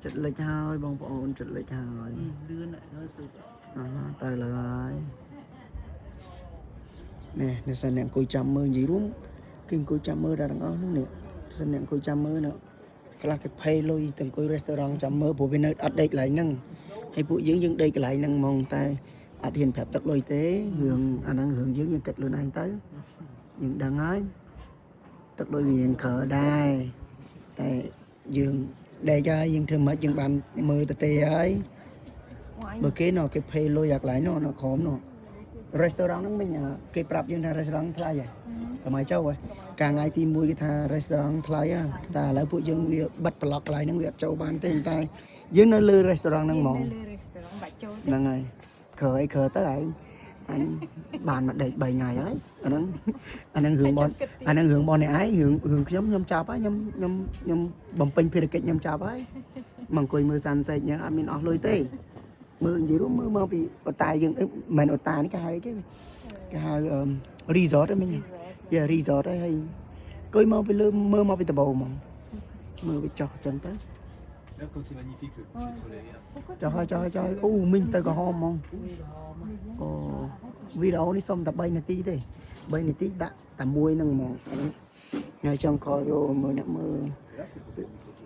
ចិត្តលិចហើយបងប្អូនចិត្តលិចហើយ លឿនហើយស៊ុប អ่าទៅលើហើយនេះនេះសិនអ្នកអង្គុយចាំមើលនិយាយរួមគឺអង្គុយចាំមើលដល់ទាំងអស់ហ្នឹងនេះសិនអ្នកអង្គុយចាំមើលនោះខ្លះគេ pay លុយទៅអង្គុយ restaurant ចាំមើលព្រោះវានៅអត់ដេកកន្លែងហ្នឹងហើយពួកយើងយើងដេកកន្លែងហ្នឹងហ្មងតែអត់ហ៊ានប្រាប់ទឹកលុយទេរឿងអាហ្នឹងរឿងយើងយើងគិតខ្លួនឯងទៅយើងដឹងហើយទឹកលុយវាយើងក្រដែរតែយើងដេកហើយយើងធ្វើម៉េចយើងបានមើលទៅទេហើយ បើគេណោះគេ pay លុយអាកន្លែងនោះនៅក្រោមនោះ restaurant ហ្នឹងមិញអាគេប្រាប់យើងថា restaurant ថ្លៃហ៎កម្លាំងចូលហ៎កាលថ្ងៃទី1គេថា restaurant ថ្លៃហ៎តែឥឡូវពួកយើងវាបិទប្លុកកន្លែងហ្នឹងវាអត់ចូលបានទេតែយើងនៅលើ restaurant ហ្នឹងហ្មង នៅលើ restaurant បាច់ចូលទេ ហ្នឹងហើយក្រអីក្រទៅឯងអញបានមកដេក3ថ្ងៃហើយអាហ្នឹងអាហ្នឹងរឿងបងអាហ្នឹងរឿងបងអ្នកឯងរឿងរឿងខ្ញុំខ្ញុំចាប់ហើយខ្ញុំខ្ញុំខ្ញុំបំពេញភារកិច្ចខ្ញុំចាប់ហើយមកអង្គុយមើល sunset ញ៉ាំអត់មានអស់លុយទេ មើលនិយាយរួមមើលមកពីអូតែយើងអឺមិនមែនអូតានេះគេហៅអីគេគេហៅអឺ resort ហ្នឹងមិញយ៉ា resort ហើយហើយអង្គុយមកពីលើមើលមកពីដំបូងហ្មងមើលវាចុះអញ្ចឹងទៅ Là, comme c'est magnifique le coucher de soleil, hein. ចុះហើយចុះហើយចុះហើយអូមីងទៅក្រហមហ្មងអូវីដេអូនេះសុំតែ3នាទីទេ3នាទីដាក់តែមួយហ្នឹងហ្មងថ្ងៃចុងក្រោយអូមើលអ្នកមើល Là, tu peux prendre une photo.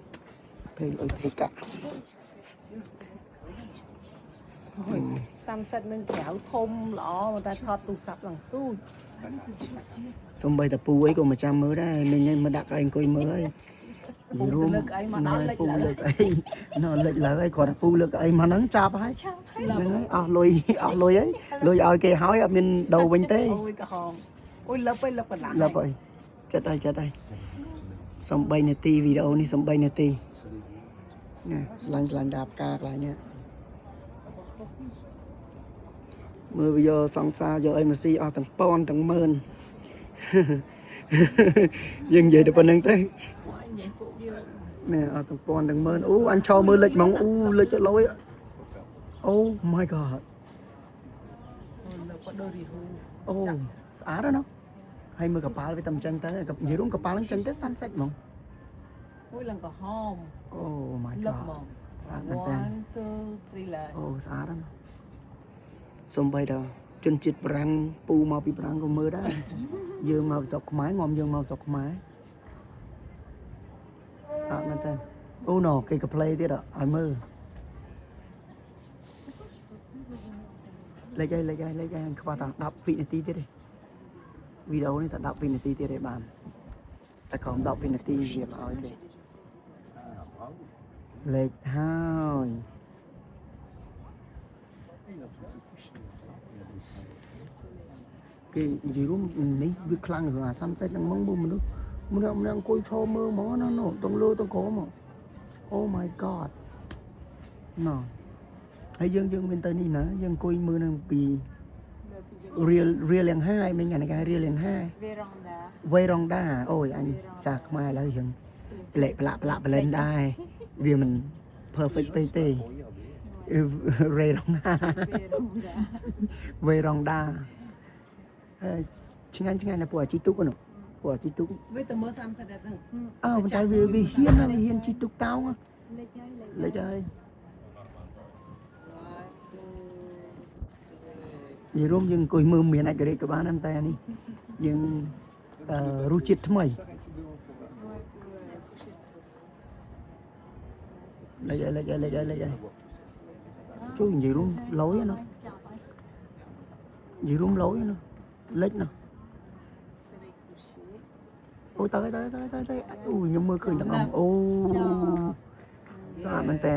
ភេអុយភេកាក់ sunset នឹងក្រៅធំល្អតែថតទូរស័ព្ទឡើងទូច សំបីតាពូអីក៏មកចាំមើលដែរមិញឯងមកដាក់ឲ្យអង្គុយមើលហើយ ពូទៅលើកអីមកដល់លិច ពូ ឡើយ លើកអីណ៎លិចឡើយគ្រាន់តែពូលើកអីមកហ្នឹងចាប់ហើយ ចាប់ហើយ ហ្នឹងហើយអស់លុយអស់លុយហើយលុយឲ្យគេហើយអត់មានដូរវិញទេ អូយក្រហមអូយលឹបអីលឹបកន្លះ លឹបហើយចិត្តហើយចិត្តហើយសុំ3នាទីវីដេអូនេះសុំ3នាទី Soleil. ណាស្លាញ់ស្លាញ់ដាបផ្កាកន្លែងនេះមើលវាយកសង្សារយកអីមកស៊ីអស់ទាំងពាន់ទាំងម៉ឺន យើងនិយាយតែប៉ុណ្្នឹងទេ អូយញ៉ៃពួកយើង នេះអត់ទាំងពាន់ទាំងម៉ឺនអូអញឈរមើលលិចហ្មងអូលិចទៅលយអូ my god អូយលឹបក៏ដូចរីហ៊ូ អូស្អាតណាស់ហើយមើលកប៉ាល់វាតែអញ្ចឹងទៅនិយាយរួមកប៉ាល់ហ្នឹងចេញទៅ sunset ហ្មង អូយឡើងក្រហម អូ my លឹប god ហ្មង ស្អាតមែនតើ 1 2 3ឡើយ អូស្អាតណាស់សំបីដល់ជនជាតិបារាំងពូមកពីបារាំងក៏មើលដែរយើងមកពីស្រុកខ្មែរងំយើងមកស្រុកខ្មែរស្អាតមែនតើអូណូគេក៏ play ទៀតឲ្យមើលលេខអីលេខអីលេខអីខ្វះតែ10វិនាទីទៀតទេវីដេអូនេះតែ10វិនាទីទៀតទេបានតែក្រោម10វិនាទីវាមកឲ្យទេ Ah, bravo. លេខហើយ Il est en train de se coucher. Regardez. គេនិយាយរួមនេះវាខ្លាំងរឿងអា sunset ហ្នឹងហ្មងបងមនុស្សម្នាក់ម្នាក់អង្គុយឈរមើលហ្មងណានោះទាំងលើទាំងក្រោមហ៎ Oh my god ណ៎ហើយយើងយើងមានទៅនេះណាយើងអង្គុយមើលនឹងពី real real យ៉ាងហាយមិញអានេះគេហៅ real យ៉ាងហាយ veranda veranda អូយអញសាខ្មែរឥឡូវរឿងប្លែកប្រឡាក់ប្រឡាក់ប្រឡិនដែរវាមិន perfect ពេកទេ Pour regarder. veranda veranda veranda ហើយឆ្ងាញ់ឆ្ងាញ់ណាស់ពួកអាជីទូកនោះពួកអាជីទូក វាទៅមើល sunset ហ្នឹង អើប៉ុន្តែវាវាហ៊ានណាស់វាហ៊ានជិះទូកតោងហ៎ លិចហើយ លិចហើយ 1 2 និយាយរួមយើងអង្គុយមើលមានឯករាជ្យក៏បានដែរតែអានេះយើងអឺរសជាតិថ្មី S'arrêter devant pour voir. Ouais, coucher de soleil. លិចហើយលិចហើយលិចហើយលិចហើយ On va voir tout ça. ជួយនិយាយរួមលយណា ចាប់ហើយ និយាយរួមលយណាលិចណា soleil coucher អូយទៅទៅទៅទៅទៅអូខ្ញុំមើលឃើញទាំងអស់អូស្អាតមែនតើ